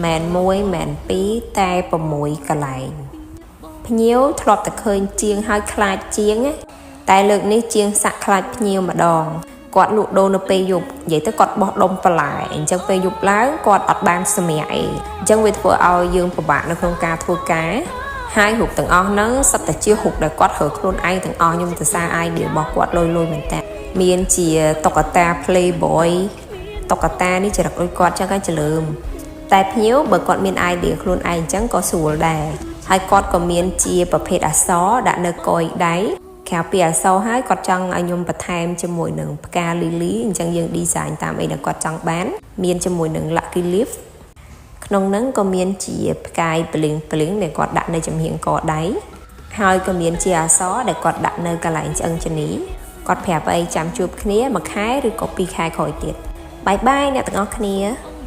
មិនមួយមិនពីរតែ6កន្លែងភ្ញៀវធ្លាប់តែឃើញជាងហើយខ្លាចជាងណាតែលើកនេះជាងសាក់ខ្លាចភ្ញៀវម្ដងគាត់លក់ដូរនៅពេលយប់និយាយទៅគាត់បោះដុំបន្លែអញ្ចឹងពេលយប់ឡើងគាត់អត់បានសម្រាកអីអញ្ចឹងវាធ្វើឲ្យយើងពិបាកនៅក្នុងការធ្វើការហើយរូបទាំងអស់ហ្នឹងសុទ្ធតែជារូបដែលគាត់រើខ្លួនឯងទាំងអស់ខ្ញុំទៅសារ idea របស់គាត់លយលយមែនតើមានជាតុក្កតា Playboy តុក្កតានេះចរិតដូចគាត់ចឹងហើយច្លើមតែភ្ញៀវបើគាត់មាន idea ខ្លួនឯងអញ្ចឹងក៏ស្រួលដែរហើយគាត់ក៏មានជាប្រភេទអក្សរដាក់នៅកយដៃក្រៅពីអក្សរហើយគាត់ចង់ឲ្យខ្ញុំបន្ថែមជាមួយនឹងផ្កាលីលីអញ្ចឹងយើង design តាមអីដែលគាត់ចង់បាន មានជាមួយនឹង lucky leaf ក្នុងហ្នឹងក៏មានជាផ្កាយប្លីងប្លីងដែលគាត់ដាក់នៅចំហៀងកដៃហើយក៏មានជាអក្សរដែលគាត់ដាក់នៅកន្លែងឆ្អឹងជំនីគាត់ប្រាប់អីចាំជួបគ្នាមួយខែឬក៏ពីរខែក្រោយទៀត bye bye អ្នកទាំងអស់គ្នា។